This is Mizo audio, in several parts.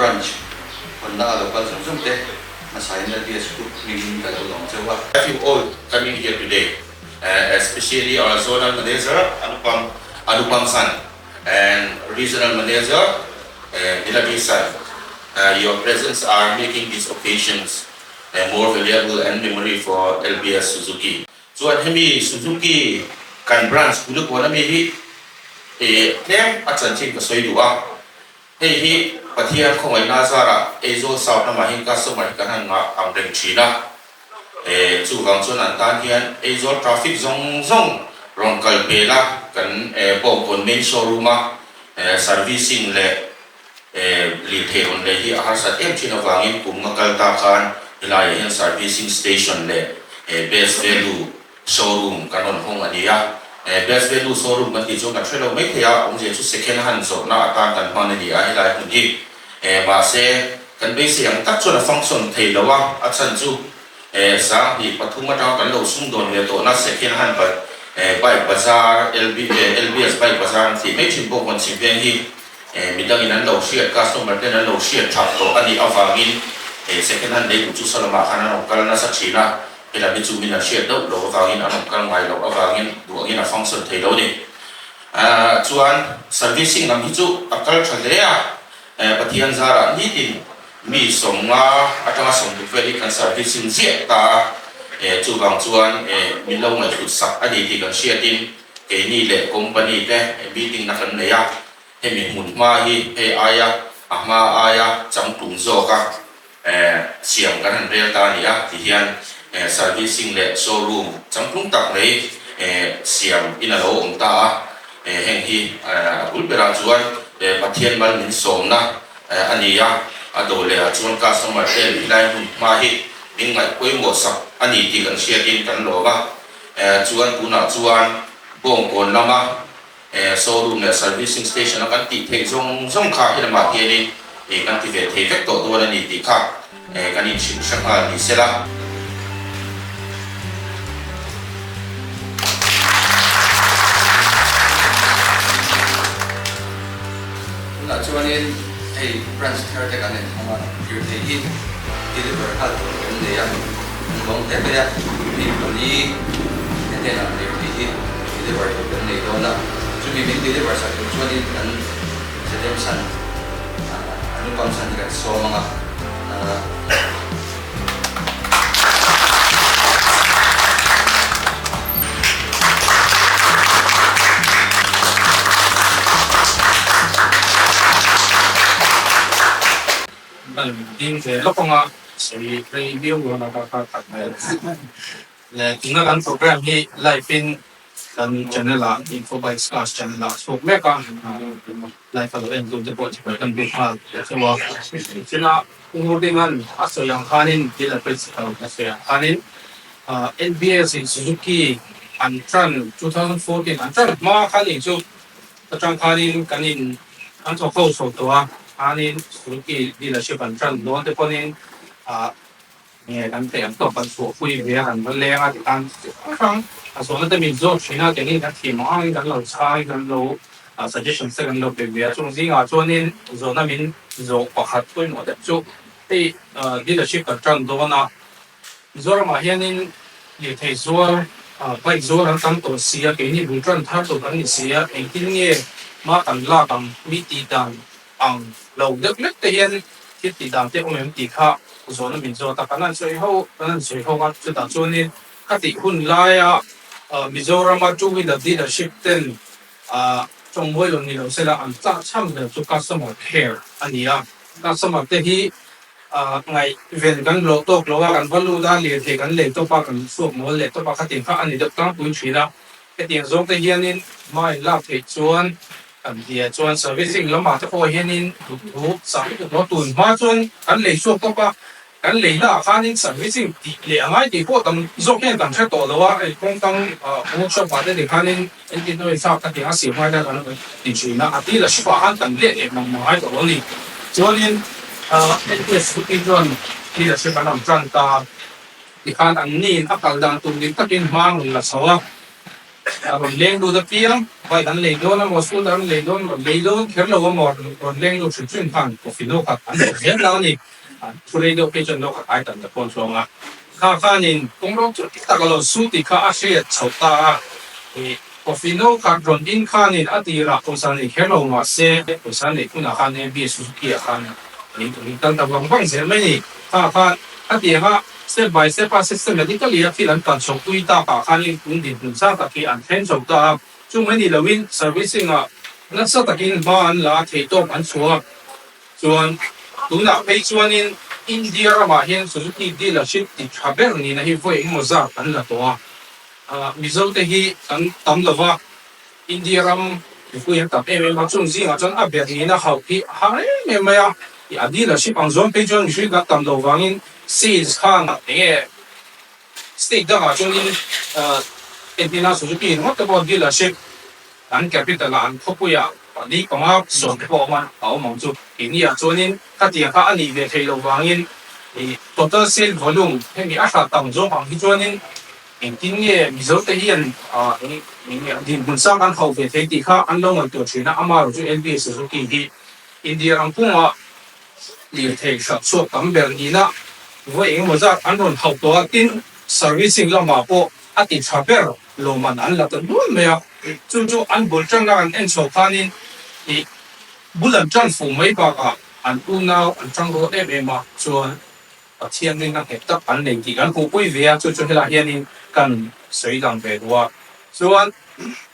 Branch hawnna a lo kal zawng zawng te hmasain LBS Group hmingin ka lo lawm cheu a. Have you all coming here today especially our Zonal Manager Anupam Anupam San and Regional Manager Niladri San your presence are making these occasions more valuable and memory for LBS Suzuki. Chuan hemi Suzuki kan branch Kulikawn ami hi tlem a chanchin ka sawi duh a, hei hi Pathian khawngaihna zarah Aizawl South lamah hian customer hi kan han ngah ang reng thin a, chuvang chuan an tan hian Aizawl traffic zawng zawng rawn kal pel a, kan Bawngkawn main showroom a servicing leh Lirthei rawn lei hi a harsat em thin avangin kum nga kal ta khan helaiah hian servicing station leh Best Value showroom kan rawn hawng a ni a. Best Value showroom kan tih chuan kan hre lo mai thei a, awmzia chu second hand zawrhna atan kan hman a ni a helai hmun hi. Mahse, kan beisei ang tak chuan a function thei lo a, a chhan chu 2003 atanga kan lo sumdawn ve tawhna second hand bike bazar, LBS bike bazar an tih mai thin pawh kawn chhim veng hi Midangin an lo hriat, customer ten an lo hriat that tawh a nih avangin second hand lei duh chu Salama khan an rawn kal nasa thin a, helam hi chu min an hriat deuh loh avangin an rawn kal ngai loh avangin duh angin a function thei lo a ni. Chuan servicing lam hi chu a kal tha hle a, Pathian zarah nitin mi 50 atanga 60 vel hi kan servicing ziah ta a, chuvang chuan min lo ngaihhlut sak a ni tih kan hriatin keini leh company te meeting na kan nei a, Hemi hmun hma hi hei aia a hma aia changtlung zawka siam kan han rel ta a ni a, tihian servicing leh showroom changtlung tak mai siam in a lo awm ta a, heng hi a bul berah chuan Pathian mal min sawmna a ni a, a do leh ah chuan customer ten helai hmun hma hi min ngaih pawimawh sak a ni tih kan hriatin kan lawm a, chuan tunah chuan Bawngkawn lama Showroom leh servicing station a kan tih theih zawng zawng kha helamah hianin kan ti ve thei vek tawh dawn a ni tih kha kan inhrilh hre nghal ni se la. Tunah chuanin hei branch thar te kan enthawng a, lirthei hi deliver nghal tur kan nei a, kan lawm hle mai a, mi pali te hnenah lirthei hi deliver tur kan nei dawn a, chumi min deliver sak tur chuanin kan Zedemsan Anupamsan hi kan sawm ang a. Ding ve lawk anga sawi rei viau dawn a ka kha khat mai le tuna kan program hi live in kan channel ah Info Bikes Class channel ah chhuak mek a live a lo en tu te pawh chibai kan bik nghal teuh a chuna Pu Ngurdinga'n a sawi ang khanin thil a principal a sawi ang khanin NBS in Suzuki an tan 2014 an tan hma khan in chu atang khanin kan in an thawk ho chho tawh a khanin Suzuki dealership an tan dawn te pawhin nge kan theih ang tawk kan chhuahpui ve a kan va leng a ti tan chi hrang hrang a zawhna te min zawt thin a keini kan thim ang angin kan lo chhang in kan lo suggestions te kan lo pe ve a chung zingah chuanin zawhna min zawh pakhat pawimawh deuh chu hei dealership kan tan dawn a Mizoramah hianin lirthei zuar bike zuar an tam tawh si a keini bul tan thar tur kan ni si a engtin nge hma kan lak ang mi tih dan ang lo deuh lek te hian thil tih dan te awm em tih kha zawhna min zawt a, kan han sawi ho kan han sawi ho a, chutah chuanin ka tih hun laia Mizorama two wheeler dealership ten tawngmawi lo ni lo sela an chah chhan ber chu customer care a ni a, customer te hi ngaih ven kan hlawh tawk lo a, kan va lut a, lirthei kan lei tawp a, kan chhuak mawl leh tawp a, khatiang kha a ni deuh tlangpui thin a, hetiang zawng te hianin hma in lak theih chuan Kan tia chuan servicing lamah te pawh hianin duhthu sak lutuk lo tun hma chuan kan lei chhuak tawp a, kan lei naah khanin servicing tih leh a ngai tih pawh tam zawk hian kan hre tawh lo a, hei kawng tang workshop ah te ni khanin engtin emaw thlak ka ti a siam ngai lai kan rawn ti thin a, a ti la ship ah khan kan let leh mang mang ngai tawh lo a ni. Chuanin NPS booking chuan dealership an rawn tan ta tikhan an niin a kal dan tur dik takin hma an rawn la chho a, a rawn leng lut apiang. Bike an lei dawn amaw, scooter an lei dawn amaw, lei dawn kher lo amaw rawn leng lut hrim hrim khan coffee no khat an dawh zel ta a ni. Thu rei deuh phei chuan no khat ai tan ta pawh an hlawng a. Kha khanin kawng rawng chu tak a lo su tih kha a hriat chhoh ta a. Coffee no khat rawn in khanin a tirah pawisa nei kher lo mahse pawisa neih hunah khan MB Suzuki ah khan min tum in kal ta vang vang zel mai a ni. Kha khan a tianga step by step a systematically a thil an kal chhoh pui takah khanin tun dinhmun zat tak hi an thleng chho ta a. Chu mai ni loin servicing ah nasa takin hma an la a, theihtawp an chhuah a. Chuan tunah phei chuanin India ramah hian Suzuki dealership ti tha ber nihna hi vawi engemaw zat an la tawh a. Mizo te hi kan tam lo va, India ram mipui an tam em em a, chung zingah chuan a ber nihna hauh hi a har em em mai a. A dealership ang zawng phei chuan mihring kan tam loh vangin sales khan enge state dangah chuanin entirna Suzuki ringawt te pawh dealership An capital ah an khawpuiah pali panga sawm te pawh a awm a, a awm ang chu. Keini ah chuanin khatiang kha a nih ve theih loh vangin ih total sale volume hemi a hrat tam zawk ang hi chuanin engtin nge Mizo te hian ah eng eng dinhmun sang an hauh ve thei tih kha an lo ngaihtuah thin a, amaherawh chu LB Suzuki hi India ram pumah lirthei hralh chhuak tam ber nihna vawi engemaw zat an rawn hauh tawh a, tin servicing lamah pawh a ti tha ber lawmman an la ta nual mai a, chu chu an bul tanna an en chho khanin ih bul an tan fuh mai bakah an unau an tang rual em em a, chuan Pathian rinna nghet tak an nei tih kan hmuhpui ve a, chu chu helaiah hianin kan sawi lang ve duh a, chuan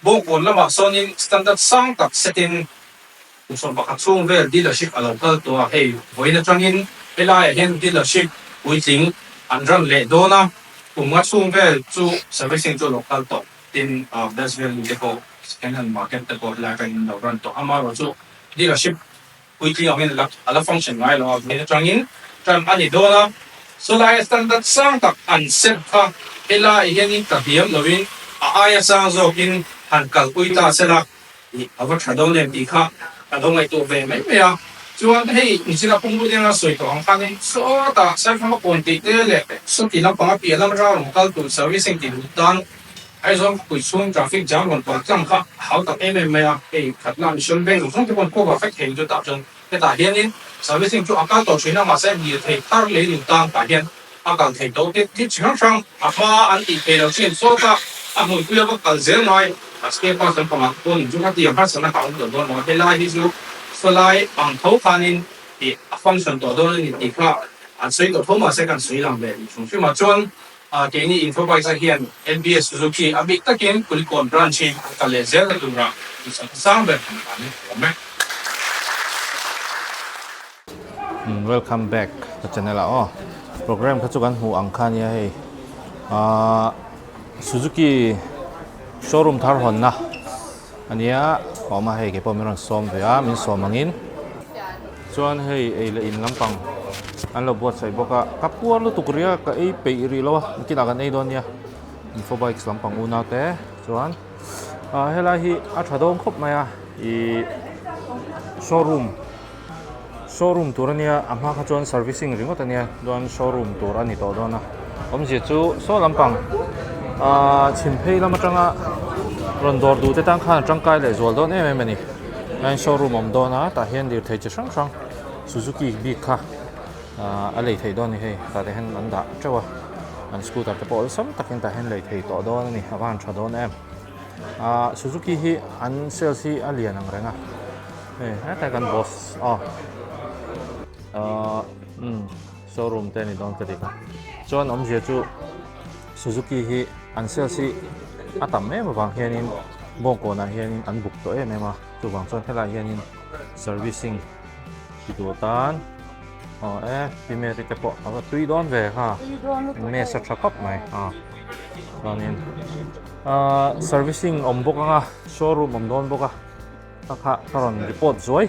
Bawngkawn lamah sawnin standard sang tak setin Kum 11 chhung vel dealership a lo kal tawh a, hei vawiin atangin helaiah hian dealership puitling an run leh dawn a, kum nga chhung vel chu servicing chu a lo kal tawh. Tin, Best Value te pawh second hand market te pawh helai atangin an lo run tawh. Amaherawhchu dealership puitling angin a la function ngai lo a, vawiin atangin run a ni dawn a. Chulai standard sang tak an set kha helaiah hianin ka hniam loin a aia sang zawkin han kalpui ta sela. Ih, a va tha dawn em tih kha ka lo ngaihtuah ve mai mai a. Chuan hei Michila pawng Rudenga sawi tawh ang khanin sawtah Saifama kawn tih te leh sawti lampanga piah lam atanga rawn kal tur servicing tih lut tan Aizawl khawpui chhung traffic jam rawn tawng tlang kha a hau tak em em mai a. Hei khatna Mission Bank zawng zawng te paw'n cover vek thei chu tah chuan hetah hianin servicing chu a kal tawh thin a, mahse lirthei thar lei lut tan tah hian a kal thei tawh tih thil chi hrang hrang a hma an tih theih loh chin sawta a hmuipui a va kal zel ngai a spare parts an pangah pawh ning chu khatiang harsatna kha a awm tawh dawn lo a, helai hi chu sawlai ang tho khanin ih a function tawh dawn a ni tih kha an sawi tawh tho mahse kan sawi lang ve ni hrim hrim a, chuan keini Infobikes ah hian NBS Suzuki a bik takin Kulikawn branch hi a kal leh zel na tura duhsakna sang ber kan tan a awm e. Welcome back ka channel ah aw program kha chu kan hmuh ang kha nia hei ahh Suzuki showroom thar hawnna ania a awm a hei keipawh min rawn sawm ve a min sawm angin chuan hei ei leh in lampang an lo buatsaih bawk a ka puar lutuk ria ka ei peih rih lo a nikinah kan ei dawn nia info bikes lampang unau te chuan ah helai hi a tha dawn khawp mai a ih showroom Showroom tur ania a hma kha chuan servicing ringawt ania chuan showroom tur a ni tawh dawn a awmzia chu saw lampang ahh chhim phei lam atanga rawn dawr duh te tan khan a tangkai leh zual dawn em em a ni chuan showroom a awm dawn a tah hian lirthei chi hrang hrang Suzuki bik kha ahh a lei theih dawn a ni hei tah te hian an dah teuh a an scooter te pawh awlsam takin tah hian lei thei tawh dawn a ni a van tha dawn em ahh Suzuki hi an sales hi a lian ang reng a. Hei hetlai kan boss aw ahh umm showroom te a ni dawn ka ti kha chuan awmzia chu Suzuki hi an sales hi a tam em avang hianin bawngkawnah hianin an buk tawh em em a chuvang chuan helaiah hianin servicing ti tur tan aw e pi Mary te pawh a va tui dawn ve kha mess a tha khawp mai a chuanin ahh servicing awm bawk anga showroom awm dawn bawk a. Ka kha ka rawn report zuai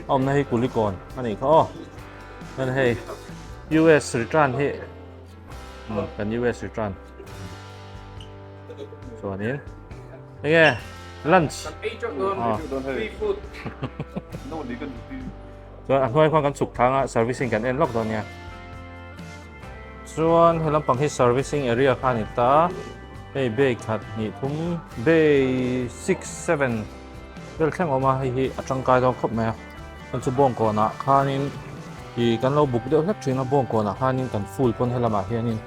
a awmna hi Kulikawn a nih kha aw chuan hei US return hi kan US return chuanin enge lunch chuan a hnuai khuan kan chhuk thang a servicing kan en lawk dawn nia chuan he lampang hi servicing area kha a ni ta. Hei bay khat hnih thum bay 6 7 vel thleng awm a, hei hi a tangkai dawn khawp mai a. Chuan chu bawngkawnah khanin ih kan lo buk deuh hlek thin a, bawngkawnah khanin kan full pawn helamah hianin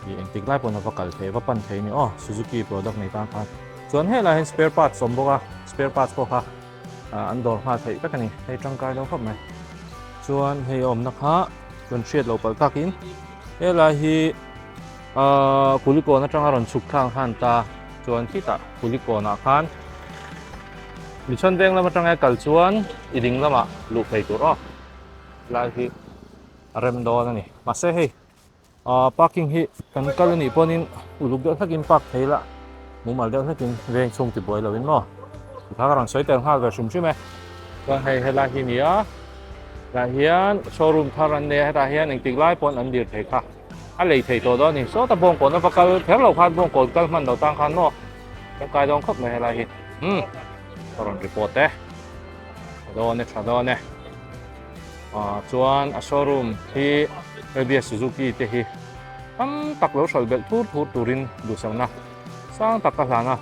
ih engtik lai pawn a va kal thei a va pan thei a ni aw Suzuki product nei tan khan. Chuan helaiah hian spare parts a awm bawk a, spare parts pawh kha an dawr nghal theih vek a ni, hei tangkai dawn khawp mai. Chuan hei a awmna kha kan hriat loh palh takin helai hi Ahh Kulikawn atanga rawn chhuk thlang khan ta chuan khitah Kulikawnah khan Michhuan veng lam atanga kal chuan i ding lamah luh phei tur aw lai hi a rem dawn a ni. Mahse hei ahh parking hi kan kal anih pawhin uluk deuh hlekin park thei la mumal deuh hlekin veng chhung ti buai loin maw tikha ka rawn sawi tel nghal ve hrim hrim e. Chuan hei helai hi nia tah hian showroom thar an nei a hetah hian engtik lai pawn an dir thei kha. A lei thei tawh dawn a ni. Sawta bawngkawn a va kal kher lo khan bawngkawn kal hman lo tang khan maw tangkai dawn khawp mai helai hi. Umm ka rawn report e. Tha dawn e tha dawn e. Ah chuan a showroom hi ABS Suzuki te hi tam tak lo hralh belh thur thur turin duhsakna sang tak ka hlan a.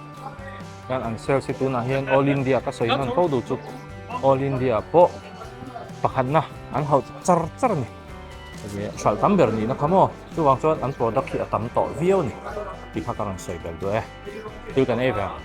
Chuan an sales hi tunah hian All India ka sawi hman fo duh chu All India pawh pakhatna an hauh char char a ni. Hralh tam ber nihna kha maw? Chuvang chuan an product hi a tam tawh viau a ni tih kha ka rawn sawi belh duh e. Thil kan ei ve ang.